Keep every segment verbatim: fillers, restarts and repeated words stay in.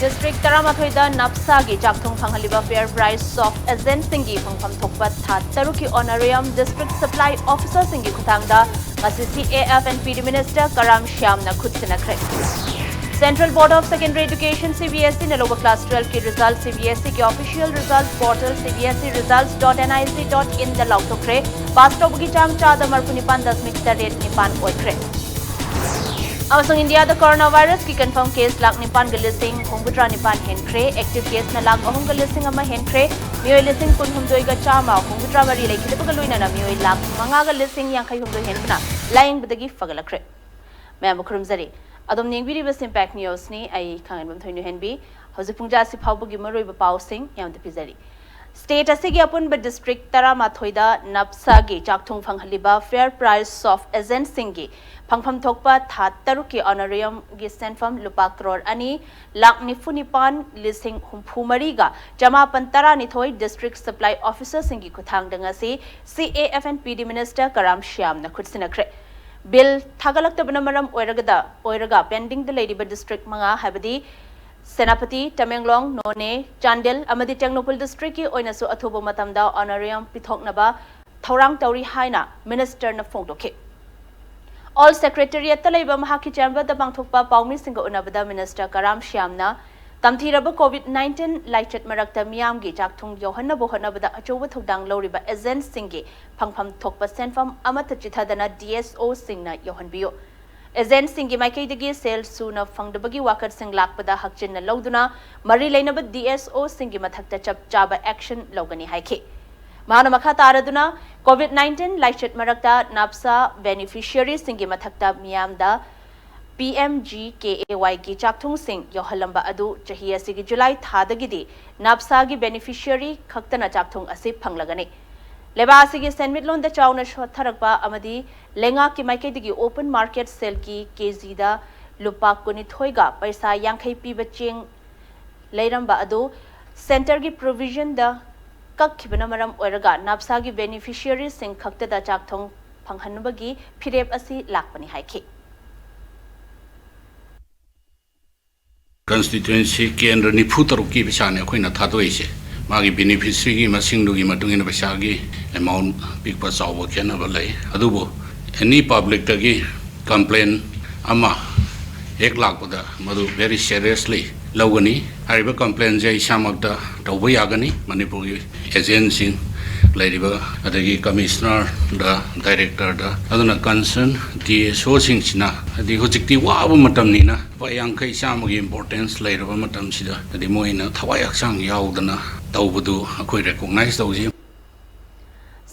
District ꯇꯔꯥꯃꯥꯊꯣꯏꯗ ꯅꯞꯁꯥꯒꯤ ꯆꯥꯛꯊꯨꯡ ꯐꯪꯍꯜꯂꯤꯕ ꯐꯦꯌꯔ price shop ꯑꯦꯖꯦꯟꯠꯁꯤꯡꯒꯤ ꯐꯪꯐꯝ ꯊꯣꯛꯄ ꯊꯥ ꯇꯔꯨꯛꯀꯤ ꯑꯣꯅꯔꯤꯌꯝ ꯗꯤꯁꯇ꯭ꯔꯤꯛ ꯁꯄ꯭ꯂꯥꯏ ꯑꯣꯐꯤꯁꯔꯁꯤꯡꯒꯤ ꯈꯨꯠꯊꯥꯡꯗ ꯉꯁꯤ C A F and P D Minister Karam ꯁ꯭ꯌꯥꯝꯅ ꯈꯨꯠ ꯁꯤꯟꯅꯈ꯭ꯔꯦ꯫ Central Board of Secondary Education, C B S E, ꯅ ꯂꯧꯕ class twelve ꯀꯤ result, C B S E ꯒꯤ official result portal, C B S E results dot N I C dot in ꯗ ꯂꯥꯎꯊꯣꯛꯈ꯭ꯔꯦ꯫ Pass ꯇꯧꯕꯒꯤ ꯆꯥꯡ ꯆꯥꯗ ꯃꯔꯤꯐꯨ ꯅꯤꯄꯥꯟ ꯗꯁꯃꯤꯛ ꯇꯔꯦꯠ ꯅꯤꯄꯥꯟ ꯑꯣꯏꯈ꯭ꯔꯦ꯫ ꯑꯃꯁꯨꯡ ꯏꯟꯗꯤꯌꯥꯗ ꯀꯣꯔꯣꯅꯥ ꯚꯥꯏꯔꯁꯀꯤ ꯀꯟꯐꯥꯔꯝ ꯀꯦꯁ ꯂꯥꯈ ꯅꯤꯄꯥꯟꯒ ꯂꯤꯁꯤꯡ ꯍꯨꯝꯐꯨꯇꯔꯥ ꯅꯤꯄꯥꯟ ꯍꯦꯟꯈ꯭ꯔꯦ꯫ ꯑꯦꯛꯇꯤꯚ ꯀꯦꯁꯅ ꯂꯥꯈ ꯑꯍꯨꯝꯒ ꯂꯤꯁꯤꯡ ꯑꯃ ꯍꯦꯟꯈ꯭ꯔꯦ꯫ ꯃꯤꯑꯣꯏ ꯂꯤꯁꯤꯡ ꯀꯨꯟꯍꯨꯝꯗꯣꯏꯒ ꯆꯥꯝꯃ ꯍꯨꯝꯐꯨꯇꯔꯥ ꯃꯔꯤ ꯂꯩꯈꯤꯗꯕꯒ ꯂꯣꯏꯅꯅ ꯃꯤꯑꯣꯏ ꯂꯥꯈ ꯃꯉꯥꯒ ꯂꯤꯁꯤꯡ ꯌꯥꯡꯈꯩ ꯍꯨꯝꯗꯣꯏ ꯍꯦꯟꯕꯅ ꯂꯥꯌꯦꯡꯕꯗꯒꯤ ꯐꯒꯠꯂꯛꯈ꯭ꯔꯦ꯫ ꯃꯌꯥꯝꯕꯨ ꯈꯨꯔꯨꯝꯖꯔꯤ꯫ ꯑꯗꯨꯝ ꯌꯦꯡꯕꯤꯔꯤꯕ Simpact Newsꯅꯤ꯫ ꯑꯩ ꯈꯥꯡꯉꯦꯟꯕꯝ ꯊꯣꯏꯅꯨ ꯍꯦꯟꯕꯤ꯫ ꯍꯧꯖꯤꯛ ꯄꯨꯡ ꯇꯔꯥ ꯑꯁꯤ ꯐꯥꯎꯕꯒꯤ ꯃꯔꯨꯑꯣꯏꯕ ꯄꯥꯎꯁꯤꯡ ꯌꯥꯝꯅ ꯄꯤꯖꯔꯤ꯫ ꯁ꯭ꯇꯦꯠ ꯑꯁꯤꯒꯤ ꯑꯄꯨꯟꯕ ꯗꯤꯁꯇ꯭ꯔꯤꯛ ꯇꯔꯥꯃꯥꯊꯣꯏꯗ ꯅꯞꯁꯥꯒꯤ ꯆꯥꯛꯊꯨꯡ ꯐꯪꯍꯜꯂꯤꯕ ꯐꯦꯌꯔ ꯄ꯭ꯔꯥꯏꯁ ꯁꯣꯞ ꯑꯦꯖꯦꯟꯠꯁꯤꯡꯒꯤ ꯐꯪꯐꯝ ꯊꯣꯛꯄ ꯊꯥ ꯇꯔꯨꯛꯀꯤ ꯑꯣꯅꯔꯤꯌꯝꯒꯤ ꯁꯦꯟꯐꯝ ꯂꯨꯄꯥ ꯀ꯭ꯔꯣꯔ ꯑꯅꯤ ꯂꯥꯈ ꯅꯤꯐꯨ ꯅꯤꯄꯥꯟ ꯂꯤꯁꯤꯡ ꯍꯨꯝꯐꯨ ꯃꯔꯤꯒ ꯆꯃꯥꯄꯟ ꯇꯔꯥꯅꯤꯊꯣꯏ ꯗꯤꯁꯇ꯭ꯔꯤꯛ ꯁꯄ꯭ꯂꯥꯏ ꯑꯣꯐꯤꯁꯔꯁꯤꯡꯒꯤ ꯈꯨꯠꯊꯥꯡꯗ ꯉꯁꯤ C A F and P D Minister Karam ꯁ꯭ꯌꯥꯝꯅ ꯈꯨꯠꯁꯤꯟꯅꯈ꯭ꯔꯦ꯫ ꯕꯤꯜ ꯊꯥꯒꯠꯂꯛꯇꯕꯅ ꯃꯔꯝ ꯑꯣꯏꯔꯒꯗ, ꯑꯣꯏꯔꯒ ꯄꯦꯟꯗꯤꯡꯗ ꯂꯩꯔꯤꯕ ꯗꯤꯁꯇ꯭ꯔꯤꯛ ꯃꯉꯥ, ꯍꯥꯏꯕꯗꯤ ꯁꯦꯅꯥꯄꯇꯤ, ꯇꯃꯦꯡꯂꯣꯡ, ꯅꯣꯅꯦ, ꯆꯥꯟꯗꯦꯜ ꯑꯃꯗꯤ ꯇꯦꯡꯅꯧꯄꯜ ꯗꯤꯁꯇ꯭ꯔꯤꯛꯀꯤ ꯑꯣꯏꯅꯁꯨ ꯑꯊꯨꯕ ꯃꯇꯝꯗ ꯑꯣꯅꯔꯤꯌꯝ ꯄꯤꯊꯣꯛꯅꯕ ꯊꯧꯔꯥꯡ ꯇꯧꯔꯤ ꯍꯥꯏꯅ ꯃꯤꯅꯤꯁꯇꯔꯅ ꯐꯣꯡꯗꯣꯛꯈꯤ꯫ ꯑꯣꯜ ꯁꯦꯀ꯭ꯔꯦꯇꯦꯔꯤꯌꯦꯠꯇ ꯂꯩꯕ ꯃꯍꯥꯛꯀꯤ ꯆꯦꯝꯕꯔꯗ ꯄꯥꯡꯊꯣꯛꯄ ꯄꯥꯎꯃꯤꯁꯤꯡꯒ ꯎꯅꯕꯗ ꯃꯤꯅꯤꯁꯇꯔ ꯀꯔꯥꯝ ꯁ꯭ꯌꯥꯝꯅ ꯇꯝꯊꯤꯔꯕ ꯀꯣꯚꯤꯗ ꯅꯥꯏꯟꯇꯤꯟ ꯂꯥꯏꯆꯠ ꯃꯔꯛꯇ ꯃꯤꯌꯥꯝꯒꯤ ꯆꯥꯛꯊꯨꯡ ꯌꯧꯍꯟꯅꯕ ꯍꯣꯠꯅꯕꯗ ꯑꯆꯧꯕ ꯊꯧꯗꯥꯡ ꯂꯧꯔꯤꯕ ꯑꯦꯖꯦꯟꯠꯁꯤꯡꯒꯤ ꯐꯪꯐꯝ ꯊꯣꯛꯄ ꯁꯦꯟꯐꯝ ꯑꯃꯠꯇ ꯆꯤꯊꯗꯅ D S Oꯁꯤꯡꯅ ꯌꯧꯍꯟꯕꯤꯌꯨ꯫ ꯑꯦꯖꯦꯟꯠꯁꯤꯡꯒꯤ ꯃꯥꯏꯀꯩꯗꯒꯤ ꯁꯦꯜ ꯁꯨꯅ ꯐꯪꯗꯕꯒꯤ ꯋꯥꯀꯠꯁꯤꯡ ꯂꯥꯛꯄꯗ ꯍꯛꯆꯤꯟꯅ ꯂꯧꯗꯨꯅ ꯃꯔꯤ ꯂꯩꯅꯕ D S Oꯁꯤꯡꯒꯤ ꯃꯊꯛꯇ ꯆꯞ ꯆꯥꯕ ꯑꯦꯛꯁꯟ ꯂꯧꯒꯅꯤ ꯍꯥꯏꯈꯤ꯫ ꯃꯍꯥꯛꯅ ꯃꯈꯥ ꯇꯥꯔꯗꯨꯅ, ꯀꯣꯚꯤꯗ ꯅꯥꯏꯟꯇꯤꯟ ꯂꯥꯏꯆꯠ ꯃꯔꯛꯇ ꯅꯥꯞꯁꯥ ꯕꯦꯅꯤꯐꯤꯁꯤꯌꯔꯤꯁꯤꯡꯒꯤ ꯃꯊꯛꯇ ꯃꯤꯌꯥꯝꯗ P M G K A Yꯒꯤ ꯆꯥꯛꯊꯨꯡꯁꯤꯡ ꯌꯧꯍꯜꯂꯝꯕ ꯑꯗꯨ ꯆꯍꯤ ꯑꯁꯤꯒꯤ ꯖꯨꯂꯥꯏ ꯊꯥꯗꯒꯤꯗꯤ ꯅꯥꯞꯁꯥꯒꯤ ꯕꯦꯅꯤꯐꯤꯁꯤꯌꯔꯤ ꯈꯛꯇꯅ ꯆꯥꯛꯊꯨꯡ ꯑꯁꯤ ꯐꯪꯂꯒꯅꯤ꯫ ꯂꯩꯕꯥꯛ ꯑꯁꯤꯒꯤ ꯁꯦꯟꯃꯤꯠꯂꯣꯟꯗ ꯆꯥꯎꯅ ꯁꯣꯠꯊꯔꯛꯄ ꯑꯃꯗꯤ ꯂꯩꯉꯥꯛꯀꯤ ꯃꯥꯏꯀꯩꯗꯒꯤ ꯑꯣꯄꯟ ꯃꯥꯔꯀꯦꯠ ꯁꯦꯜꯒꯤ ꯀꯦꯖꯤꯗ ꯂꯨꯄꯥ ꯀꯨꯟꯅꯤꯊꯣꯏꯒ ꯄꯩꯁꯥ ꯌꯥꯡꯈꯩ ꯄꯤꯕ ꯆꯦꯡ ꯂꯩꯔꯝꯕ ꯑꯗꯨ ꯁꯦꯟꯇꯔꯒꯤ ꯄ꯭ꯔꯣꯚꯤꯖꯟꯗ ꯀꯛꯈꯤꯕꯅ ꯃꯔꯝ ꯑꯣꯏꯔꯒ ꯅꯥꯞꯁꯥꯒꯤ ꯕꯦꯅꯤꯐꯤꯁꯤꯌꯔꯤꯁꯤꯡ ꯈꯛꯇꯗ ꯆꯥꯛꯊꯨꯡ ꯐꯪꯍꯟꯅꯕꯒꯤ ꯐꯤꯔꯦꯞ ꯑꯁꯤ ꯂꯥꯛꯄꯅꯤ ꯍꯥꯏꯈꯤ꯫ Constituency ꯀꯦꯟꯗ꯭ꯔ ꯅꯤꯐꯨ ꯇꯔꯨꯛꯀꯤ ꯄꯩꯁꯥꯅꯤ ꯑꯩꯈꯣꯏꯅ ꯊꯥꯗꯣꯛꯏꯁꯦ꯫ ꯃꯥꯒꯤ beneficiaryꯒꯤ ꯃꯁꯤꯡꯗꯨꯒꯤ ꯃꯇꯨꯡ ꯏꯟꯅ ꯄꯩꯁꯥꯒꯤ amount ꯄꯤꯛꯄ ꯆꯥꯎꯕ ꯈꯦꯠꯅꯕ ꯂꯩ꯫ ꯑꯗꯨꯕꯨ any publicꯇꯒꯤ complain ꯑꯃ ꯍꯦꯛ ꯂꯥꯛꯄꯗ ꯃꯗꯨ very seriously ꯂꯧꯒꯅꯤ꯫ ꯍꯥꯏꯔꯤꯕ complainꯁꯦ ꯏꯁꯥꯃꯛꯇ ꯇꯧꯕ ꯌꯥꯒꯅꯤ꯫ ꯃꯅꯤꯄꯨꯔꯒꯤ agentꯁꯤꯡ ꯂꯩꯔꯤꯕ, ꯑꯗꯒꯤ commissionerꯗ, directorꯗ, ꯑꯗꯨꯅ concern DSOꯁꯤꯡꯁꯤꯅ, ꯍꯥꯏꯗꯤ ꯍꯧꯖꯤꯛꯇꯤ ꯋꯥꯕ ꯃꯇꯝꯅꯤꯅ ꯂꯨꯄꯥ ꯌꯥꯡꯈꯩ ꯆꯥꯝꯃꯒꯤ importance ꯂꯩꯔꯕ ꯃꯇꯝꯁꯤꯗ, ꯍꯥꯏꯗꯤ ꯃꯣꯏꯅ ꯊꯋꯥꯏ ꯍꯛꯆꯥꯡ ꯌꯥꯎꯗꯅ ꯇꯧꯕꯗꯨ ꯑꯩꯈꯣꯏ recognize ꯇꯧꯖꯩ꯫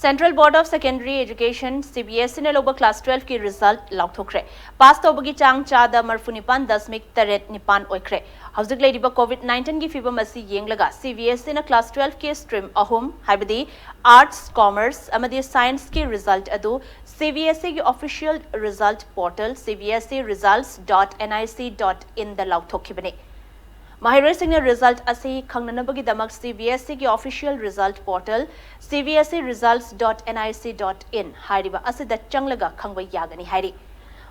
Central Board of Secondary Education, CBSEꯅ ꯂꯧꯕ class twelveꯀꯤ result ꯂꯥꯎꯊꯣꯛꯈ꯭ꯔꯦ꯫ Pass ꯇꯧꯕꯒꯤ ꯆꯥꯡ ꯆꯥꯗ ꯃꯔꯤꯐꯨ ꯅꯤꯄꯥꯟ ꯗꯁꯃꯤꯛ ꯇꯔꯦꯠ ꯅꯤꯄꯥꯟ ꯑꯣꯏꯈ꯭ꯔꯦ꯫ ꯍꯧꯖꯤꯛ ꯂꯩꯔꯤꯕ COVID nineteenꯒꯤ ꯐꯤꯕꯝ ꯑꯁꯤ ꯌꯦꯡꯂꯒ CBSEꯅ class twelveꯀꯤ stream ꯑꯍꯨꯝ, ꯍꯥꯏꯕꯗꯤ Arts, Commerce ꯑꯃꯗꯤ Scienceꯀꯤ result ꯑꯗꯨ CBSEꯒꯤ official result portal cbseresults.nic.inꯗ ꯂꯥꯎꯊꯣꯛꯈꯤꯕꯅꯤ꯫ ꯃꯍꯩꯔꯣꯏꯁꯤꯡꯅ result ꯑꯁꯤ ꯈꯪꯅꯅꯕꯒꯤꯗꯃꯛ CBSEꯒꯤ official result portal cbseresults.nic.in ꯍꯥꯏꯔꯤꯕ ꯑꯁꯤꯗ ꯆꯪꯂꯒ ꯈꯪꯕ ꯌꯥꯒꯅꯤ ꯍꯥꯏꯔꯤ꯫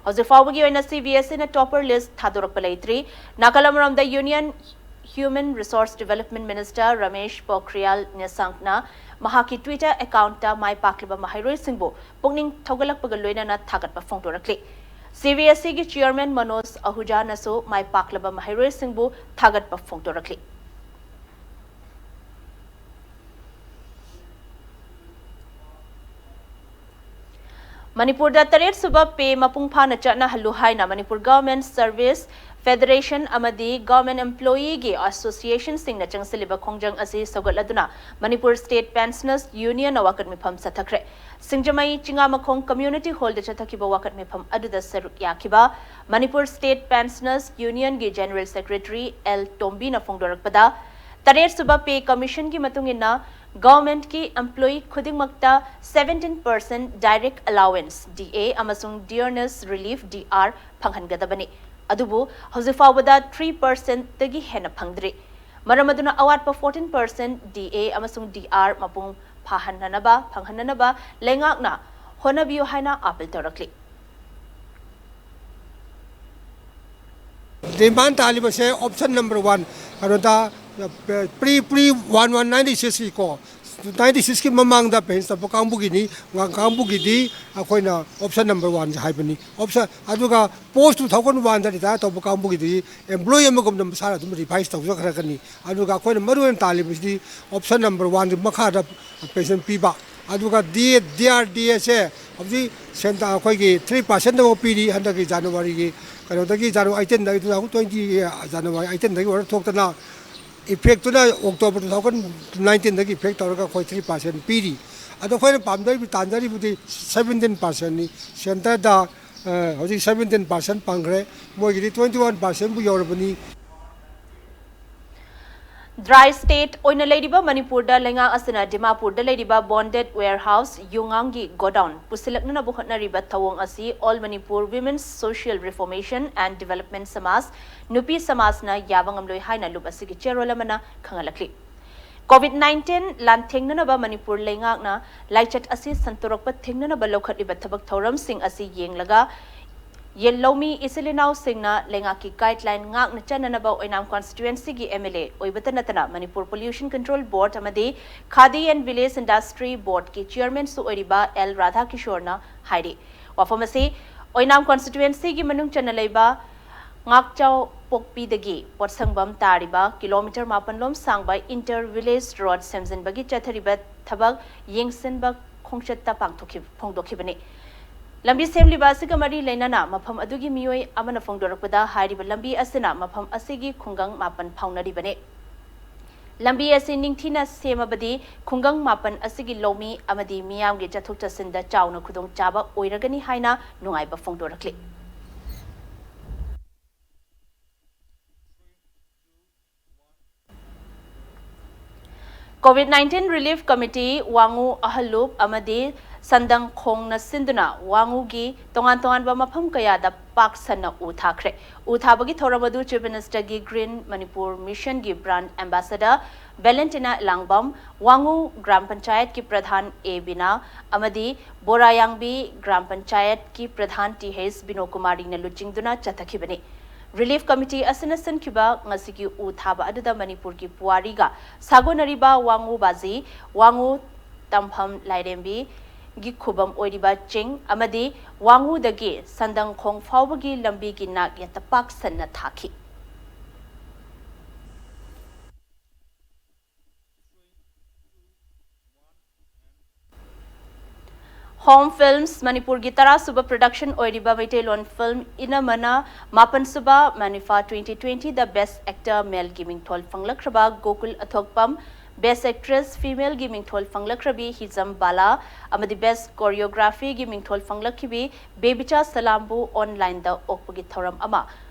ꯍꯧꯖꯤꯛ ꯐꯥꯎꯕꯒꯤ ꯑꯣꯏꯅ CBSEꯅ topper list ꯊꯥꯗꯣꯔꯛꯄ ꯂꯩꯇ꯭ꯔꯤ꯫ ꯅꯥꯀꯜ ꯑꯃꯔꯣꯝꯗ Union Human Resource Development Minister Ramesh ꯄꯣꯈ꯭ꯔꯤꯌꯥꯜ ꯅꯤꯁꯥꯡꯛꯅ ꯃꯍꯥꯛꯀꯤ Twitter accountꯇ ꯃꯥꯏ ꯄꯥꯛꯂꯕ ꯃꯍꯩꯔꯣꯏꯁꯤꯡꯕꯨ ꯄꯨꯛꯅꯤꯡ ꯊꯧꯒꯠꯂꯛꯄꯒ ꯂꯣꯏꯅꯅ ꯊꯥꯒꯠꯄ ꯐꯣꯡꯗꯣꯔꯛꯂꯤ꯫ CBSEꯒꯤ chairman ꯃꯅꯣꯖ ꯑꯍꯨꯖꯥꯅꯁꯨ ꯃꯥꯏ ꯄꯥꯛꯂꯕ ꯃꯍꯩꯔꯣꯏꯁꯤꯡꯕꯨ ꯊꯥꯒꯠꯄ ꯐꯣꯡꯗꯣꯔꯛꯂꯤ꯫ ꯃꯅꯤꯄꯨꯔꯗ ꯇꯔꯦꯠ ꯁꯨꯕ pay ꯃꯄꯨꯡ ꯐꯥꯅ ꯆꯠꯅꯍꯜꯂꯨ ꯍꯥꯏꯅ ꯃꯅꯤꯄꯨꯔ Government Service Federation ꯑꯃꯗꯤ Government Employeeꯒꯤ Associationꯁꯤꯡꯅ ꯆꯪꯁꯤꯜꯂꯤꯕ ꯈꯣꯡꯖꯪ ꯑꯁꯤ ꯁꯧꯒꯠꯂꯗꯨꯅ ꯃꯅꯤꯄꯨꯔ State Pensioners Unionꯅ ꯋꯥꯀꯠ ꯃꯤꯐꯝ ꯆꯠꯊꯈ꯭ꯔꯦ꯫ ꯁꯤꯡꯖꯃꯩ ꯆꯤꯉꯥꯃꯈꯣꯡ Community Hallꯗ ꯆꯠꯊꯈꯤꯕ ꯋꯥꯀꯠ ꯃꯤꯐꯝ ꯑꯗꯨꯗ ꯁꯔꯨꯛ ꯌꯥꯈꯤꯕ ꯃꯅꯤꯄꯨꯔ State Pensioners Unionꯒꯤ General Secretary ꯑꯦꯜ ꯇꯣꯝꯕꯤꯅ ꯐꯣꯡꯗꯣꯔꯛꯄꯗ, ꯇꯔꯦꯠ ꯁꯨꯕ Pay Commissionꯒꯤ ꯃꯇꯨꯡ ꯏꯟꯅ governmentꯀꯤ employee ꯈꯨꯗꯤꯡꯃꯛꯇ seventeen percent direct allowance, DA, ꯑꯃꯁꯨꯡ dearness relief, DR, ꯐꯪꯍꯟꯒꯗꯕꯅꯤ꯫ ꯑꯗꯨꯕꯨ ꯍꯧꯖꯤꯛ ꯐꯥꯎꯕꯗ three percentꯇꯒꯤ ꯍꯦꯟꯅ ꯐꯪꯗ꯭ꯔꯤ꯫ ꯃꯔꯝ ꯑꯗꯨꯅ ꯑꯋꯥꯠꯄ fourteen percent DA ꯑꯃꯁꯨꯡ DR ꯃꯄꯨꯡ ꯐꯥꯍꯟꯅꯅꯕ, ꯐꯪꯍꯟꯅꯅꯕ ꯂꯩꯉꯥꯛꯅ ꯍꯣꯠꯅꯕꯤꯌꯨ ꯍꯥꯏꯅ appeal ꯇꯧꯔꯛꯂꯤ꯫ Demand ꯇꯥꯍꯜꯂꯤꯕꯁꯦ option number one, ꯀꯩꯅꯣꯗ, pre, pre one one ninety six ꯀꯤꯀꯣ, ninety six ꯀꯤ ꯃꯃꯥꯡꯗ pension ꯇꯧꯕ ꯀꯥꯡꯕꯨꯒꯤꯅꯤ, ꯉꯥꯡ ꯀꯥꯡꯕꯨꯒꯤꯗꯤ ꯑꯩꯈꯣꯏꯅ option number one ꯁꯦ ꯍꯥꯏꯕꯅꯤ꯫ Option, ꯑꯗꯨꯒ post two thousand one ꯗ retire ꯇꯧꯕ ꯀꯥꯡꯕꯨꯒꯤꯗꯤ employee ꯑꯃꯒꯨꯝꯅ ꯃꯁꯥꯅ ꯑꯗꯨꯝ revise ꯇꯧꯖꯈ꯭ꯔꯒꯅꯤ꯫ ꯑꯗꯨꯒ ꯑꯩꯈꯣꯏꯅ ꯃꯔꯨ ꯑꯣꯏꯅ ꯇꯥꯜꯂꯤꯕꯁꯤꯗꯤ option number one ꯒꯤ ꯃꯈꯥꯗ pension ꯄꯤꯕ꯫ ꯑꯗꯨꯒ D, D R D A ꯁꯦ ꯍꯧꯖꯤꯛ ꯁꯦꯟꯇ-, ꯑꯩꯈꯣꯏꯒꯤ three percent ꯑꯃ ꯄꯤꯔꯤ ꯍꯟꯗꯛꯀꯤ ꯖꯅꯋꯥꯔꯤꯒꯤ, ꯀꯩꯅꯣꯗꯒꯤ, ꯖꯅꯋꯥꯔꯤ eighteen ꯗꯒꯤ, two thousand twenty January eighteen ꯗꯒꯤ order ꯊꯣꯛꯇꯅ, effect ꯇꯨꯅ October two thousand nineteen ꯗꯒꯤ effect ꯇꯧꯔꯒ ꯑꯩꯈꯣꯏ three percent ꯄꯤꯔꯤ꯫ ꯑꯗꯣ ꯑꯩꯈꯣꯏꯅ ꯄꯥꯝꯖꯔꯤꯕ, ꯇꯥꯟꯖꯔꯤꯕꯗꯤ seventeen percent ꯅꯤ꯫ Centre ꯗ, ꯑ, ꯍꯧꯖꯤꯛ seventeen percent ꯐꯪꯈ꯭ꯔꯦ, ꯃꯣꯏꯒꯤꯗꯤ twenty one percent ꯕꯨ ꯌꯧꯔꯕꯅꯤ꯫ Dry state ꯑꯣꯏꯅ ꯂꯩꯔꯤꯕ ꯃꯅꯤꯄꯨꯔꯗ ꯂꯩꯉꯥꯛ ꯑꯁꯤꯅ ꯗꯤꯃꯥꯄꯨꯔꯗ ꯂꯩꯔꯤꯕ bonded warehouse ꯌꯨꯉꯥꯡꯒꯤ godown ꯄꯨꯁꯤꯜꯂꯛꯅꯅꯕ ꯍꯣꯠꯅꯔꯤꯕ ꯊꯧꯑꯣꯡ ꯑꯁꯤ All Manipur Women's Social Reformation and Development ꯁꯃꯥꯖ, ꯅꯨꯄꯤ ꯁꯃꯥꯖꯅ ꯌꯥꯕ ꯉꯝꯂꯣꯏ ꯍꯥꯏꯅ ꯂꯨꯞ ꯑꯁꯤꯒꯤ ꯆꯦꯔꯣꯜ ꯑꯃꯅ ꯈꯪꯍꯜꯂꯛꯂꯤ꯫ COVID nineteen ꯂꯥꯟꯊꯦꯡꯅꯅꯕ ꯃꯅꯤꯄꯨꯔ ꯂꯩꯉꯥꯛꯅ ꯂꯥꯏꯆꯠ ꯑꯁꯤ ꯁꯟꯇꯣꯔꯛꯄ ꯊꯤꯡꯅꯅꯕ ꯂꯧꯈꯠꯂꯤꯕ ꯊꯕꯛ ꯊꯧꯔꯝꯁꯤꯡ ꯑꯁꯤ ꯌꯦꯡꯂꯒ, ꯌꯦꯜ ꯂꯧꯃꯤ ꯏꯆꯤꯜ ꯏꯅꯥꯎꯁꯤꯡꯅ ꯂꯩꯉꯥꯛꯀꯤ guideline ꯉꯥꯛꯅ ꯆꯠꯅꯅꯕ ꯑꯣꯏꯅꯥꯝ constituency ꯒꯤ MLA ꯑꯣꯏꯕꯇ ꯅꯠꯇꯅ ꯃꯅꯤꯄꯨꯔ Pollution Control Board ꯑꯃꯗꯤ Khadi and Village Industry Board ꯀꯤ chairman ꯁꯨ ꯑꯣꯏꯔꯤꯕ ꯑꯦꯜ ꯔꯥꯙꯥꯀꯤꯁꯣꯔꯅ ꯍꯥꯏꯔꯤ꯫ ꯋꯥꯐꯝ ꯑꯁꯤ ꯑꯣꯏꯅꯥꯝ constituency ꯒꯤ ꯃꯅꯨꯡ ꯆꯟꯅ ꯂꯩꯕ ꯉꯥꯛꯆꯥꯎ ꯄꯣꯛꯄꯤꯗꯒꯤ ꯄꯣꯠꯁꯪꯕꯝ ꯇꯥꯔꯤꯕ kilometre ꯃꯥꯄꯟ ꯂꯣꯝ ꯁꯥꯡꯕ inter village road ꯁꯦꯝꯖꯤꯟꯕꯒꯤ ꯆꯠꯊꯔꯤꯕ ꯊꯕꯛ ꯌꯦꯡꯁꯤꯟꯕ ꯈꯣꯡꯆꯠꯇ ꯄꯥꯡꯊꯣꯛꯈꯤ-, ꯐꯣꯡꯗꯣꯛꯈꯤꯕꯅꯤ꯫ ꯂꯝꯕꯤ ꯁꯦꯝꯂꯤꯕ ꯑꯁꯤꯒ ꯃꯔꯤ ꯂꯩꯅꯅ ꯃꯐꯝ ꯑꯗꯨꯒꯤ ꯃꯤꯑꯣꯏ ꯑꯃꯅ ꯐꯣꯡꯗꯣꯔꯛꯄꯗ, ꯍꯥꯏꯔꯤꯕ ꯂꯝꯕꯤ ꯑꯁꯤꯅ ꯃꯐꯝ ꯑꯁꯤꯒꯤ ꯈꯨꯡꯒꯪ ꯃꯥꯄꯟ ꯐꯥꯎꯅꯔꯤꯕꯅꯤ꯫ ꯂꯝꯕꯤ ꯑꯁꯤ ꯅꯤꯡꯊꯤꯅ ꯁꯦꯝꯃꯕꯗꯤ ꯈꯨꯡꯒꯪ ꯃꯥꯄꯟ ꯑꯁꯤꯒꯤ ꯂꯧꯃꯤ ꯑꯃꯗꯤ ꯃꯤꯌꯥꯝꯒꯤ ꯆꯠꯊꯣꯛ ꯆꯠꯁꯤꯟꯗ ꯆꯥꯎꯅ ꯈꯨꯗꯣꯡꯆꯥꯕ ꯑꯣꯏꯔꯒꯅꯤ ꯍꯥꯏꯅ ꯅꯨꯡꯉꯥꯏꯕ ꯐꯣꯡꯗꯣꯔꯛꯂꯤ꯫ COVID nineteen Relief Committee, ꯋꯥꯉꯨ ꯑꯍꯜꯂꯨꯞ ꯑꯃꯗꯤ ꯁꯟꯗꯪ ꯈꯣꯡꯅ ꯁꯤꯟꯗꯨꯅ ꯋꯥꯉꯨꯒꯤ ꯇꯣꯉꯥꯟ ꯇꯣꯉꯥꯟꯕ ꯃꯐꯝ ꯀꯌꯥꯗ ꯄꯥꯛ ꯁꯟꯅ ꯎ ꯊꯥꯈ꯭ꯔꯦ꯫ ꯎ ꯊꯥꯕꯒꯤ ꯊꯧꯔꯝ ꯑꯗꯨ Chief Minister ꯒꯤ Green Manipur Mission ꯒꯤ brand ambassador ꯚꯦꯂꯦꯟꯇꯤꯅꯥ ꯏꯂꯥꯡꯕꯝ, ꯋꯥꯉꯨ ꯒ꯭ꯔꯥꯝ ꯄꯟꯆꯥꯌꯠꯀꯤ ꯄ꯭ꯔꯙꯥꯟ ꯑꯦ ꯕꯤꯅꯥ ꯑꯃꯗꯤ ꯕꯣꯔꯥꯌꯥꯡꯕꯤ ꯒ꯭ꯔꯥꯝ ꯄꯟꯆꯥꯌꯠꯀꯤ ꯄ꯭ꯔꯙꯥꯟ ꯇꯤ ꯍꯩꯆ ꯕꯤꯅꯣ ꯀꯨꯃꯥꯔꯤꯅ ꯂꯨꯆꯤꯡꯗꯨꯅ ꯆꯠꯊꯈꯤꯕꯅꯤ꯫ Relief Committee ꯑꯁꯤꯅ ꯁꯤꯟꯈꯤꯕ ꯉꯁꯤꯒꯤ ꯎ ꯊꯥꯕ ꯑꯗꯨꯗ ꯃꯅꯤꯄꯨꯔꯒꯤ ꯄꯨꯋꯥꯔꯤꯒ ꯁꯥꯒꯣꯟꯅꯔꯤꯕ ꯋꯥꯉꯨ ꯕꯥꯖꯤ, ꯋꯥꯉꯨ ꯇꯝꯐꯝ ꯂꯥꯏꯔꯦꯝꯕꯤꯒꯤ ꯈꯨꯕꯝ ꯑꯣꯏꯔꯤꯕ ꯆꯤꯡ ꯑꯃꯗꯤ ꯋꯥꯉꯨꯗꯒꯤ ꯁꯟꯗꯪꯈꯣꯡ ꯐꯥꯎꯕꯒꯤ ꯂꯝꯕꯤꯒꯤ ꯅꯥꯛ ꯌꯦꯠꯇ ꯄꯥꯛ ꯁꯟꯅ ꯊꯥꯈꯤ꯫ ꯍꯣꯝ ꯐꯤꯜꯝꯁ ꯃꯅꯤꯄꯨꯔꯒꯤ ꯇꯔꯥꯁꯨꯕ ꯄ꯭ꯔꯗꯛꯁꯟ ꯑꯣꯏꯔꯤꯕ ꯃꯩꯇꯩꯂꯣꯟ ꯐꯤꯜꯝ ꯏꯅꯃꯅ ꯃꯥꯄꯟꯁꯨꯕ ꯃꯅꯤꯐꯥ twenty twenty ꯗ Best Actor Male ꯒꯤ ꯃꯤꯡꯊꯣꯜ ꯐꯪꯂꯛꯈ꯭ꯔꯕ ꯒꯣꯀꯨꯜ ꯑꯊꯣꯛꯄꯝ, Best Actress Female ꯒꯤ ꯃꯤꯡꯊꯣꯜ ꯐꯪꯂꯛꯈ꯭ꯔꯕꯤ ꯍꯤꯖꯝ ꯕꯥꯂꯥ ꯑꯃꯗꯤ Best Choreography ꯒꯤ ꯃꯤꯡꯊꯣꯜ ꯐꯪꯂꯛꯈꯤꯕꯤ ꯕꯦꯕꯤꯆꯥ ꯁꯂꯥꯝꯕꯨ ꯑꯣꯟꯂꯥꯏꯟꯗ ꯑꯣꯛꯄꯒꯤ ꯊꯧꯔꯝ ꯑꯃ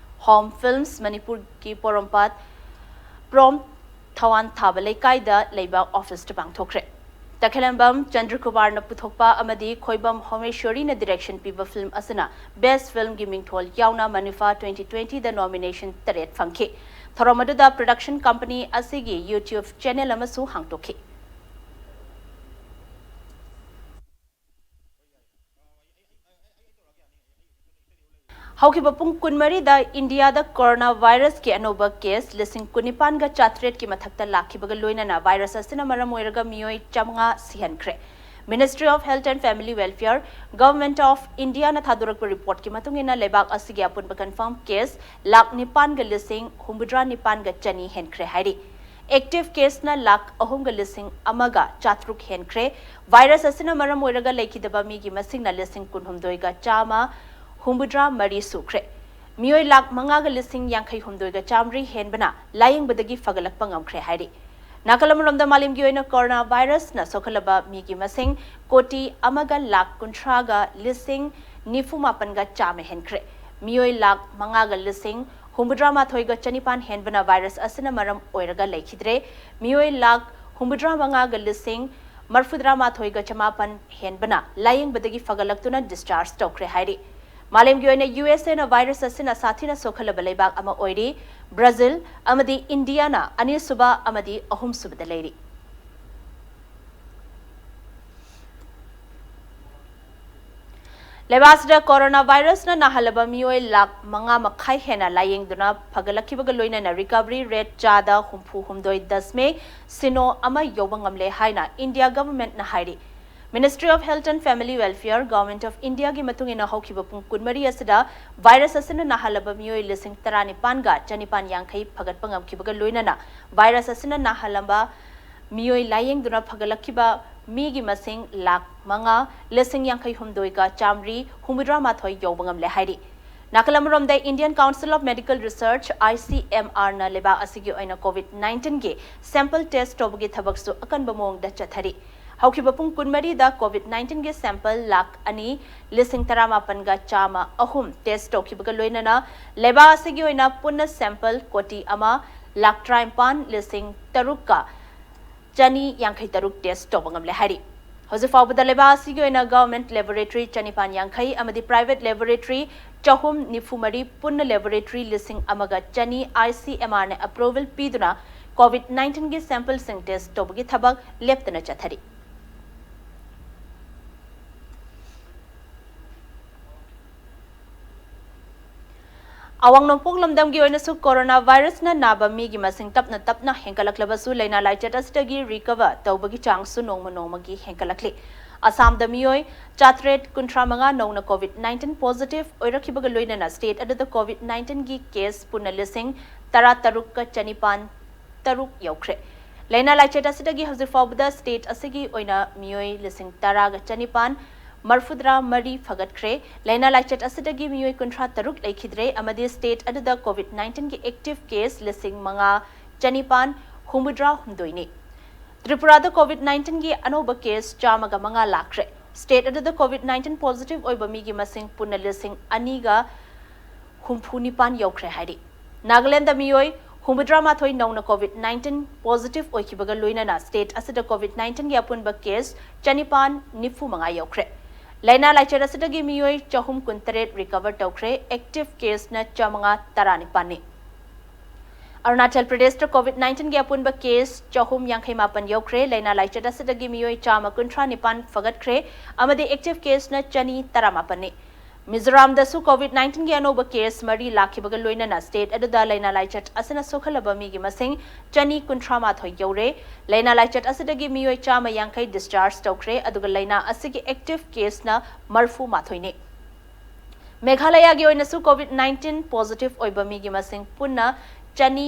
ꯍꯣꯝ ꯐꯤꯜꯝꯁ ꯃꯅꯤꯄꯨꯔꯒꯤ ꯄꯣꯔꯣꯝꯄꯥꯠ ꯄ꯭ꯔꯣꯝ ꯊꯋꯥꯟ ꯊꯥꯕ ꯂꯩꯀꯥꯏꯗ ꯂꯩꯕ ꯑꯣꯐꯤꯁꯇ ꯄꯥꯡꯊꯣꯛꯈ꯭ꯔꯦ꯫ ꯇꯈꯦꯂꯝꯕꯝ ꯆꯟꯗ꯭ꯔꯀꯨꯃꯥꯔꯅ ꯄꯨꯊꯣꯛꯄ ꯑꯃꯗꯤ ꯈꯣꯏꯕꯝ ꯍꯣꯃꯦꯁꯣꯔꯤꯅ ꯗꯤꯔꯦꯛꯁꯟ ꯄꯤꯕ ꯐꯤꯜꯝ ꯑꯁꯤꯅ Best Film ꯒꯤ ꯃꯤꯡꯊꯣꯜ ꯌꯥꯎꯅ ꯃꯅꯤꯐꯥ twenty twenty ꯗ ꯅꯣꯃꯤꯅꯦꯁꯟ ꯇꯔꯦꯠ ꯐꯪꯈꯤ꯫ ꯊꯧꯔꯝ ꯑꯗꯨꯗ ꯄ꯭ꯔꯗꯛꯁꯟ ꯀꯝꯄꯅꯤ ꯑꯁꯤꯒꯤ YouTube ꯆꯦꯅꯦꯜ ꯑꯃꯁꯨ ꯍꯥꯡꯗꯣꯛꯈꯤ꯫ ꯍꯧꯈꯤꯕ ꯄꯨꯡ ꯀꯨꯟꯃꯔꯤꯗ ꯏꯟꯗꯤꯌꯥꯗ ꯀꯣꯔꯣꯅꯥ ꯚꯥꯏꯔꯁꯀꯤ ꯑꯅꯧꯕ ꯀꯦꯁ ꯂꯤꯁꯤꯡ ꯀꯨꯟꯅꯤꯄꯥꯟꯒ ꯆꯥꯇ꯭ꯔꯦꯠꯀꯤ ꯃꯊꯛꯇ ꯂꯥꯛꯈꯤꯕꯒ ꯂꯣꯏꯅꯅ ꯚꯥꯏꯔꯁ ꯑꯁꯤꯅ ꯃꯔꯝ ꯑꯣꯏꯔꯒ ꯃꯤꯑꯣꯏ ꯆꯥꯃꯉꯥ ꯁꯤꯍꯟꯈ꯭ꯔꯦ꯫ Ministry of Health and Family Welfare, Government of India ꯅ ꯊꯥꯗꯣꯔꯛꯄ ꯔꯤꯄꯣꯔꯠꯀꯤ ꯃꯇꯨꯡ ꯏꯟꯅ ꯂꯩꯕꯥꯛ ꯑꯁꯤꯒꯤ ꯑꯄꯨꯟꯕ ꯀꯟꯐꯥꯔꯝ ꯀꯦꯁ ꯂꯥꯈ ꯅꯤꯄꯥꯟꯒ ꯂꯤꯁꯤꯡ ꯍꯨꯝꯐꯨꯇꯔꯥ ꯅꯤꯄꯥꯟꯒ ꯆꯅꯤ ꯍꯦꯟꯈ꯭ꯔꯦ ꯍꯥꯏꯔꯤ꯫ ꯑꯦꯛꯇꯤꯚ ꯀꯦꯁꯅ ꯂꯥꯈ ꯑꯍꯨꯝꯒ ꯂꯤꯁꯤꯡ ꯑꯃꯒ ꯆꯥꯇ꯭ꯔꯨꯛ ꯍꯦꯟꯈ꯭ꯔꯦ꯫ ꯚꯥꯏꯔꯁ ꯑꯁꯤꯅ ꯃꯔꯝ ꯑꯣꯏꯔꯒ ꯂꯩꯈꯤꯗꯕ ꯃꯤꯒꯤ ꯃꯁꯤꯡꯅ ꯂꯤꯁꯤꯡ ꯀꯨꯟꯍꯨꯝꯗꯣꯏꯒ ꯆꯥꯝꯃ ꯍꯨꯝꯐꯨꯇꯔꯥ ꯃꯔꯤ ꯁꯨꯈ꯭ꯔꯦ꯫ ꯃꯤꯑꯣꯏ ꯂꯥꯈ ꯃꯉꯥꯒ ꯂꯤꯁꯤꯡ ꯌꯥꯡꯈꯩ ꯍꯨꯝꯗꯣꯏꯒ ꯆꯥꯝꯃꯔꯤ ꯍꯦꯟꯕꯅ ꯂꯥꯌꯦꯡꯕꯗꯒꯤ ꯐꯒꯠꯂꯛꯄ ꯉꯝꯈ꯭ꯔꯦ ꯍꯥꯏꯔꯤ꯫ ꯅꯥꯀꯜ ꯑꯃꯔꯣꯝꯗ ꯃꯥꯂꯦꯝꯒꯤ ꯑꯣꯏꯅ ꯀꯣꯔꯣꯅꯥ ꯚꯥꯏꯔꯁꯅ ꯁꯣꯛꯍꯜꯂꯕ ꯃꯤꯒꯤ ꯃꯁꯤꯡ ꯀꯣꯇꯤ ꯑꯃꯒ ꯂꯥꯈ ꯀꯨꯟꯊ꯭ꯔꯥꯒ ꯂꯤꯁꯤꯡ ꯅꯤꯐꯨ ꯃꯥꯄꯟꯒ ꯆꯥꯝꯃ ꯍꯦꯟꯈ꯭ꯔꯦ꯫ ꯃꯤꯑꯣꯏ ꯂꯥꯈ ꯃꯉꯥꯒ ꯂꯤꯁꯤꯡ ꯍꯨꯝꯐꯨꯇꯔꯥ ꯃꯥꯊꯣꯏꯒ ꯆꯅꯤꯄꯥꯟ ꯍꯦꯟꯕꯅ ꯚꯥꯏꯔꯁ ꯑꯁꯤꯅ ꯃꯔꯝ ꯑꯣꯏꯔꯒ ꯂꯩꯈꯤꯗ꯭ꯔꯦ꯫ ꯃꯤꯑꯣꯏ ꯂꯥꯈ ꯍꯨꯝꯐꯨꯇꯔꯥ ꯃꯉꯥꯒ ꯂꯤꯁꯤꯡ ꯃꯔꯐꯨꯇꯔꯥ ꯃꯥꯊꯣꯏꯒ ꯆꯃꯥꯄꯟ ꯍꯦꯟꯕꯅ ꯂꯥꯌꯦꯡꯕꯗꯒꯤ ꯐꯒꯠꯂꯛꯇꯨꯅ ꯗꯤꯁꯆꯥꯔꯖ ꯇꯧꯈ꯭ꯔꯦ ꯍꯥꯏꯔꯤ꯫ ꯃꯥꯂꯦꯝꯒꯤ ꯑꯣꯏꯅ ꯌꯨ ꯑꯦꯁ ꯑꯦꯅ ꯚꯥꯏꯔꯁ ꯑꯁꯤꯅ ꯁꯥꯊꯤꯅ ꯁꯣꯛꯍꯜꯂꯕ ꯂꯩꯕꯥꯛ ꯑꯃ ꯑꯣꯏꯔꯤ꯫ ꯕ꯭ꯔꯥꯖꯤꯜ ꯑꯃꯗꯤ ꯏꯟꯗꯤꯌꯥꯅ ꯑꯅꯤꯁꯨꯕ ꯑꯃꯗꯤ ꯑꯍꯨꯝꯁꯨꯕꯗ ꯂꯩꯔꯤ꯫ ꯂꯩꯕꯥꯛ ꯑꯁꯤꯗ ꯀꯣꯔꯣꯅꯥ ꯚꯥꯏꯔꯁꯅ ꯅꯥꯍꯜꯂꯕ ꯃꯤꯑꯣꯏ ꯂꯥꯈ ꯃꯉꯥ ꯃꯈꯥꯏ ꯍꯦꯟꯅ ꯂꯥꯌꯦꯡꯗꯨꯅ ꯐꯒꯠꯂꯛꯈꯤꯕꯒ ꯂꯣꯏꯅꯅ ꯔꯤꯀꯚꯔꯤ ꯔꯦꯠ ꯆꯥꯗ ꯍꯨꯝꯐꯨ ꯍꯨꯝꯗꯣꯏ ꯗꯁꯃꯤꯛ ꯁꯤꯅꯣ ꯑꯃ ꯌꯧꯕ ꯉꯝꯂꯦ ꯍꯥꯏꯅ ꯏꯟꯗꯤꯌꯥ ꯒꯚꯔꯟꯃꯦꯟꯠꯅ ꯍꯥꯏꯔꯤ꯫ Ministry of Health and Family Welfare, Government of Indiaꯒꯤ ꯃꯇꯨꯡ ꯏꯟꯅ ꯍꯧꯈꯤꯕ ꯄꯨꯡ ꯀꯨꯟꯃꯔꯤ ꯑꯁꯤꯗ ꯚꯥꯏꯔꯁ ꯑꯁꯤꯅ ꯅꯥꯍꯜꯂꯕ ꯃꯤꯑꯣꯏ ꯂꯤꯁꯤꯡ ꯇꯔꯥꯅꯤꯄꯥꯟꯒ ꯆꯅꯤꯄꯥꯟ ꯌꯥꯡꯈꯩ ꯐꯒꯠꯄ ꯉꯝꯈꯤꯕꯒ ꯂꯣꯏꯅꯅ ꯚꯥꯏꯔꯁ ꯑꯁꯤꯅ ꯅꯥꯍꯜꯂꯝꯕ ꯃꯤꯑꯣꯏ ꯂꯥꯌꯦꯡꯗꯨꯅ ꯐꯒꯠꯂꯛꯈꯤꯕ ꯃꯤꯒꯤ ꯃꯁꯤꯡ ꯂꯥꯈ ꯃꯉꯥ ꯂꯤꯁꯤꯡ ꯌꯥꯡꯈꯩ ꯍꯨꯝꯗꯣꯏꯒ ꯆꯥꯃꯔꯤ ꯍꯨꯝꯐꯨꯇꯔꯥ ꯃꯥꯊꯣꯏ ꯌꯧꯕ ꯉꯝꯂꯦ ꯍꯥꯏꯔꯤ꯫ ꯅꯥꯀꯜ ꯑꯃꯔꯣꯝꯗ Indian Council of Medical Research, ICMRꯅ ꯂꯩꯕꯥꯛ ꯑꯁꯤꯒꯤ ꯑꯣꯏꯅ ꯀꯣꯚꯤꯗ ꯅꯥꯏꯟꯇꯤꯟꯒꯤ sample test ꯇꯧꯕꯒꯤ ꯊꯕꯛꯁꯨ ꯑꯀꯟꯕ ꯃꯑꯣꯡꯗ ꯆꯠꯊꯔꯤ꯫ ꯍꯧꯈꯤꯕ ꯄꯨꯡ ꯀꯨꯟꯃꯔꯤꯗ ꯀꯣꯚꯤꯗ ꯅꯥꯏꯟꯇꯤꯟꯒꯤ sample ꯂꯥꯈ ꯑꯅꯤ ꯂꯤꯁꯤꯡ ꯇꯔꯥꯃꯥꯄꯟꯒ ꯆꯥꯝꯃ ꯑꯍꯨꯝ test ꯇꯧꯈꯤꯕꯒ ꯂꯣꯏꯅꯅ ꯂꯩꯕꯥꯛ ꯑꯁꯤꯒꯤ ꯑꯣꯏꯅ ꯄꯨꯟꯅ sample ꯀꯣꯇꯤ ꯑꯃ ꯂꯥꯈ ꯇꯔꯥꯅꯤꯄꯥꯟ ꯂꯤꯁꯤꯡ ꯇꯔꯨꯛꯀ ꯆꯅꯤ ꯌꯥꯡꯈꯩ ꯇꯔꯨꯛ test ꯇꯧꯕ ꯉꯝꯂꯦ ꯍꯥꯏꯔꯤ꯫ ꯍꯧꯖꯤꯛ ꯐꯥꯎꯕꯗ ꯂꯩꯕꯥꯛ ꯑꯁꯤꯒꯤ ꯑꯣꯏꯅ government laboratory ꯆꯅꯤꯄꯥꯟ ꯌꯥꯡꯈꯩ ꯑꯃꯗꯤ private laboratory ꯆꯍꯨꯝ ꯅꯤꯐꯨ ꯃꯔꯤ, ꯄꯨꯟꯅ laboratory ꯂꯤꯁꯤꯡ ꯑꯃꯒ ꯆꯅꯤ ICMRꯅ approval ꯄꯤꯗꯨꯅ ꯀꯣꯚꯤꯗ ꯅꯥꯏꯟꯇꯤꯟꯒꯤ sampleꯁꯤꯡ test ꯇꯧꯕꯒꯤ ꯊꯕꯛ ꯂꯦꯞꯇꯅ ꯆꯠꯊꯔꯤ꯫ ꯑꯋꯥꯡ ꯅꯣꯡꯄꯣꯛ ꯂꯝꯗꯝꯒꯤ ꯑꯣꯏꯅꯁꯨ ꯀꯣꯔꯣꯅꯥ ꯚꯥꯏꯔꯁꯅ ꯅꯥꯕ ꯃꯤꯒꯤ ꯃꯁꯤꯡ ꯇꯞꯅ ꯇꯞꯅ ꯍꯦꯟꯒꯠꯂꯛꯂꯕꯁꯨ ꯂꯥꯏꯅꯥ ꯂꯥꯏꯆꯠ ꯑꯁꯤꯗꯒꯤ recover ꯇꯧꯕꯒꯤ ꯆꯥꯡꯁꯨ ꯅꯣꯡꯃ ꯅꯣꯡꯃꯒꯤ ꯍꯦꯟꯒꯠꯂꯛꯂꯤ꯫ ꯑꯁꯥꯝꯗ ꯃꯤꯑꯣꯏ ꯆꯥꯇ꯭ꯔꯦꯠ ꯀꯨꯟꯊ꯭ꯔꯥ ꯃꯉꯥ ꯅꯧꯅ ꯀꯣꯚꯤꯗ ꯅꯥꯏꯟꯇꯤꯟ positive ꯑꯣꯏꯔꯛꯈꯤꯕꯒ ꯂꯣꯏꯅꯅ state ꯑꯗꯨꯗ ꯀꯣꯚꯤꯗ ꯅꯥꯏꯟꯇꯤꯟꯒꯤ case ꯄꯨꯟꯅ ꯂꯤꯁꯤꯡ ꯇꯔꯥ ꯇꯔꯨꯛꯀ ꯆꯅꯤꯄꯥꯟ ꯇꯔꯨꯛ ꯌꯧꯈ꯭ꯔꯦ꯫ ꯂꯥꯏꯅꯥ ꯂꯥꯏꯆꯠ ꯑꯁꯤꯗꯒꯤ ꯍꯧꯖꯤꯛ ꯐꯥꯎꯕꯗ state ꯑꯁꯤꯒꯤ ꯑꯣꯏꯅ ꯃꯤꯑꯣꯏ ꯂꯤꯁꯤꯡ ꯇꯔꯥꯒ ꯆꯅꯤꯄꯥꯟ ꯃꯔꯐꯨꯇꯔꯥ ꯃꯔꯤ ꯐꯒꯠꯈ꯭ꯔꯦ꯫ ꯂꯥꯏꯅꯥ ꯂꯥꯏꯆꯠ ꯑꯁꯤꯗꯒꯤ ꯃꯤꯑꯣꯏ ꯀꯨꯟꯊ꯭ꯔꯥ ꯇꯔꯨꯛ ꯂꯩꯈꯤꯗ꯭ꯔꯦ ꯑꯃꯗꯤ state ꯑꯗꯨꯗ ꯀꯣꯚꯤꯗ ꯅꯥꯏꯟꯇꯤꯟꯒꯤ active case ꯂꯤꯁꯤꯡ ꯃꯉꯥ ꯆꯅꯤꯄꯥꯟ ꯍꯨꯝꯐꯨꯇꯔꯥ ꯍꯨꯝꯗꯣꯏꯅꯤ꯫ ꯇ꯭ꯔꯤꯄꯨꯔꯥꯗ ꯀꯣꯚꯤꯗ ꯅꯥꯏꯟꯇꯤꯟꯒꯤ ꯑꯅꯧꯕ case ꯆꯥꯝꯃꯒ ꯃꯉꯥ ꯂꯥꯛꯈ꯭ꯔꯦ꯫ State ꯑꯗꯨꯗ ꯀꯣꯚꯤꯗ ꯅꯥꯏꯟꯇꯤꯟ positive ꯑꯣꯏꯕ ꯃꯤꯒꯤ ꯃꯁꯤꯡ ꯄꯨꯟꯅ ꯂꯤꯁꯤꯡ ꯑꯅꯤꯒ ꯍꯨꯝꯐꯨ ꯅꯤꯄꯥꯟ ꯌꯧꯈ꯭ꯔꯦ ꯍꯥꯏꯔꯤ꯫ ꯅꯥꯒꯥꯂꯦꯟꯗ ꯃꯤꯑꯣꯏ ꯍꯨꯝꯐꯨꯇꯔꯥ ꯃꯥꯊꯣꯏ ꯅꯧꯅ ꯀꯣꯚꯤꯗ ꯅꯥꯏꯟꯇꯤꯟ positive ꯑꯣꯏꯈꯤꯕꯒ ꯂꯣꯏꯅꯅ state ꯑꯁꯤꯗ ꯀꯣꯚꯤꯗ ꯅꯥꯏꯟꯇꯤꯟꯒꯤ ꯑꯄꯨꯟꯕ case ꯆꯅꯤꯄꯥꯟ ꯅꯤꯐꯨ ꯃꯉꯥ ꯌꯧꯈ꯭ꯔꯦ꯫ ꯂꯥꯏꯅꯥ ꯂꯥꯏꯆꯠ ꯑꯁꯤꯗꯒꯤ ꯃꯤꯑꯣꯏ ꯆꯍꯨꯝ ꯀꯨꯟꯇꯔꯦꯠ recover ꯇꯧꯈ꯭ꯔꯦ꯫ Active caseꯅ ꯆꯥꯃꯉꯥ ꯇꯔꯥꯅꯤꯄꯥꯟꯅꯤ꯫ ꯑꯔꯨꯅꯥꯆꯜ ꯄ꯭ꯔꯗꯦꯁꯇ COVID nineteen ꯒꯤ ꯑꯄꯨꯟꯕ case ꯆꯍꯨꯝ ꯌꯥꯡꯈꯩ ꯃꯥꯄꯟ ꯌꯧꯈ꯭ꯔꯦ꯫ ꯂꯥꯏꯅꯥ ꯂꯥꯏꯆꯠ ꯑꯁꯤꯗꯒꯤ ꯃꯤꯑꯣꯏ ꯆꯥꯝꯃ ꯀꯨꯟꯊ꯭ꯔꯥ ꯅꯤꯄꯥꯟ ꯐꯒꯠꯈ꯭ꯔꯦ ꯑꯃꯗꯤ active case ꯅ ꯆꯅꯤ ꯇꯔꯥꯃꯥꯄꯟꯅꯤ꯫ ꯃꯤꯖꯣꯔꯥꯝꯗꯁꯨ COVID nineteen ꯒꯤ ꯑꯅꯧꯕ case ꯃꯔꯤ ꯂꯥꯛꯈꯤꯕꯒ ꯂꯣꯏꯅꯅ state ꯑꯗꯨꯗ ꯂꯥꯏꯅꯥ ꯂꯥꯏꯆꯠ ꯑꯁꯤꯅ ꯁꯣꯛꯍꯜꯂꯕ ꯃꯤꯒꯤ ꯃꯁꯤꯡ ꯆꯅꯤ ꯀꯨꯟꯊ꯭ꯔꯥ ꯃꯥꯊꯣꯏ ꯌꯧꯔꯦ꯫ ꯂꯥꯏꯅꯥ ꯂꯥꯏꯆꯠ ꯑꯁꯤꯗꯒꯤ ꯃꯤꯑꯣꯏ ꯆꯥꯝꯃ ꯌꯥꯡꯈꯩ discharge ꯇꯧꯈ꯭ꯔꯦ, ꯑꯗꯨꯒ ꯂꯥꯏꯅꯥ ꯑꯁꯤꯒꯤ active case ꯅ ꯃꯔꯤꯐꯨ ꯃꯥꯊꯣꯏꯅꯤ꯫ ꯃꯦꯘꯥꯂꯌꯥꯒꯤ ꯑꯣꯏꯅꯁꯨ COVID nineteen positive ꯑꯣꯏꯕ ꯃꯤꯒꯤ ꯃꯁꯤꯡ ꯄꯨꯟꯅ ꯆꯅꯤ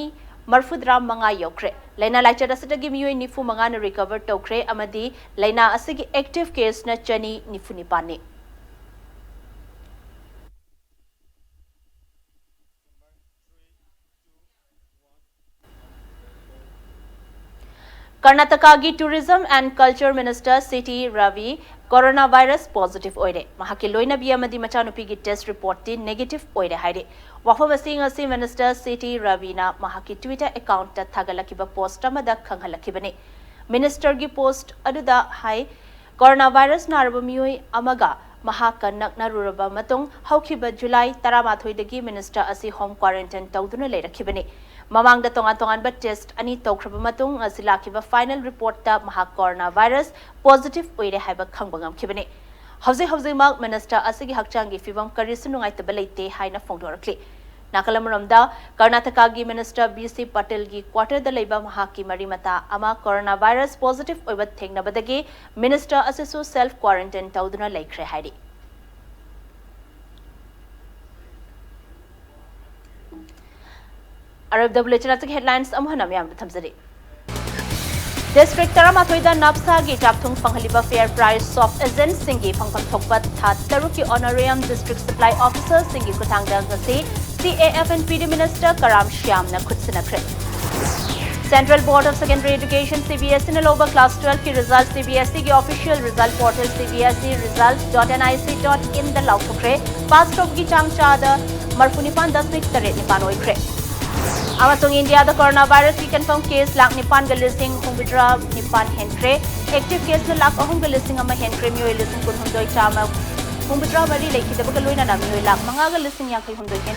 ꯃꯔꯤꯐꯨꯇꯔꯥ ꯃꯉꯥ ꯌꯧꯈ꯭ꯔꯦ꯫ ꯂꯥꯏꯅꯥ ꯂꯥꯏꯆꯠ ꯑꯁꯤꯗꯒꯤ ꯃꯤꯑꯣꯏ ꯅꯤꯐꯨ ꯃꯉꯥꯅ recover ꯇꯧꯈ꯭ꯔꯦ ꯑꯃꯗꯤ ꯂꯥꯏꯅꯥ ꯑꯁꯤꯒꯤ active case ꯅ ꯆꯅꯤ ꯅꯤꯐꯨ ꯅꯤꯄꯥꯟꯅꯤ꯫ ꯀꯔꯅꯥꯇꯀꯥꯒꯤ Tourism and Culture Minister C T Ravi coronavirus positive ꯑꯣꯏꯔꯦ꯫ ꯃꯍꯥꯛꯀꯤ ꯂꯣꯏꯅꯕꯤ ꯑꯃꯗꯤ ꯃꯆꯥꯅꯨꯄꯤꯒꯤ test report ꯇꯤ negative ꯑꯣꯏꯔꯦ ꯍꯥꯏꯔꯤ꯫ ꯋꯥꯐꯝ ꯑꯁꯤ ꯉꯁꯤ Minister C T ꯔꯕꯤꯅ ꯃꯍꯥꯛꯀꯤ Twitter account ꯇ ꯊꯥꯒꯠꯂꯛꯈꯤꯕ post ꯑꯃꯗ ꯈꯪꯍꯜꯂꯛꯈꯤꯕꯅꯤ꯫ Minister ꯒꯤ post ꯑꯗꯨꯗ ꯍꯥꯏ, coronavirus ꯅꯥꯔꯕ ꯃꯤꯑꯣꯏ ꯑꯃꯒ ꯃꯍꯥꯛꯀ ꯅꯛꯅꯔꯨꯔꯕ ꯃꯇꯨꯡ ꯍꯧꯈꯤꯕ July ꯇꯔꯥꯃꯥꯊꯣꯏꯗꯒꯤ Minister ꯑꯁꯤ home quarantine ꯇꯧꯗꯨꯅ ꯂꯩꯔꯛꯈꯤꯕꯅꯤ꯫ ꯃꯃꯥꯡꯗ ꯇꯣꯉꯥꯟ ꯇꯣꯉꯥꯟꯕ test ꯑꯅꯤ ꯇꯧꯈ꯭ꯔꯕ ꯃꯇꯨꯡ ꯉꯁꯤ ꯂꯥꯛꯈꯤꯕ final report ꯇ ꯃꯍꯥꯛ coronavirus positive ꯑꯣꯏꯔꯦ ꯍꯥꯏꯕ ꯈꯪꯕ ꯉꯝꯈꯤꯕꯅꯤ꯫ ꯍꯧꯖꯤꯛ ꯍꯧꯖꯤꯛꯃꯛ Minister ꯑꯁꯤꯒꯤ ꯍꯛꯆꯥꯡꯒꯤ ꯐꯤꯕꯝ ꯀꯔꯤꯁꯨ ꯅꯨꯡꯉꯥꯏꯇꯕ ꯂꯩꯇꯦ ꯍꯥꯏꯅ ꯐꯣꯡꯗꯣꯔꯛꯂꯤ꯫ ꯅꯥꯀꯜ ꯑꯃꯔꯣꯝꯗ, ꯀꯔꯅꯥꯇꯀꯥꯒꯤ Minister B C ꯄꯇꯦꯜꯒꯤ quarter ꯗ ꯂꯩꯕ ꯃꯍꯥꯛꯀꯤ ꯃꯔꯤ ꯃꯇꯥ ꯑꯃ coronavirus positive ꯑꯣꯏꯕ ꯊꯦꯡꯅꯕꯗꯒꯤ Minister ꯑꯁꯤꯁꯨ self quarantine ꯇꯧꯗꯨꯅ ꯂꯩꯈ꯭ꯔꯦ ꯍꯥꯏꯔꯤ꯫ ꯑꯔꯣꯏꯕꯗ bulletin ꯑꯁꯤꯒꯤ headlines ꯑꯃꯨꯛ ꯍꯟꯅ ꯃꯌꯥꯝꯗ ꯊꯝꯖꯔꯤ꯫ District ꯇꯔꯥꯃꯥꯊꯣꯏꯗ NAPSA ꯒꯤ ꯆꯥꯛꯊꯨꯡ ꯐꯪꯍꯜꯂꯤꯕ fair price shop agent ꯁꯤꯡꯒꯤ ꯐꯪꯐꯝ ꯊꯣꯛꯄ ꯊꯥ ꯇꯔꯨꯛꯀꯤ honorarium district supply officer ꯁꯤꯡꯒꯤ ꯈꯨꯠꯊꯥꯡꯗ ꯉꯁꯤ C A F and P D Minister Karam ꯁ꯭ꯌꯥꯝꯅ ꯈꯨꯠꯁꯤꯟꯅꯈ꯭ꯔꯦ꯫ Central Board of Secondary Education, C B S E ꯅ ꯂꯧꯕ class twelve ꯀꯤ result C B S E ꯒꯤ official result portal C B S E results dot N I C dot in ꯗ ꯂꯥꯎꯊꯣꯛꯈ꯭ꯔꯦ꯫ Pass ꯇꯧꯕꯒꯤ ꯆꯥꯡ ꯆꯥꯗ ꯃꯔꯤꯐꯨ ꯅꯤꯄꯥꯟ ꯗꯁꯃꯤꯛ ꯇꯔꯦꯠ ꯅꯤꯄꯥꯟ ꯑꯣꯏꯈ꯭ꯔꯦ꯫ ꯑꯃꯁꯨꯡ ꯏꯟꯗꯤꯌꯥꯗ coronavirus ꯀꯤ confirm case ꯂꯥꯈ ꯅꯤꯄꯥꯟꯒ ꯂꯤꯁꯤꯡ ꯍꯨꯝꯐꯨꯇꯔꯥ ꯅꯤꯄꯥꯟ ꯍꯦꯟꯈ꯭ꯔꯦ꯫ Active case ꯅ ꯂꯥꯈ ꯑꯍꯨꯝꯒ ꯂꯤꯁꯤꯡ ꯑꯃ ꯍꯦꯟꯈ꯭ꯔꯦ꯫ ꯃꯤꯑꯣꯏ ꯂꯤꯁꯤꯡ ꯀꯨꯟꯍꯨꯝꯗꯣꯏ ꯆꯥꯝꯃ ꯍꯨꯝꯐꯨꯇꯔꯥ ꯃꯔꯤ ꯂꯩꯈꯤꯗꯕꯒ ꯂꯣꯏꯅꯅ ꯃꯤꯑꯣꯏ ꯂꯥꯈ ꯃꯉꯥꯒ ꯂꯤꯁꯤꯡ ꯌꯥꯡꯈꯩ ꯍꯨꯝꯗꯣꯏ ꯍꯦꯟꯈ꯭ꯔꯦ꯫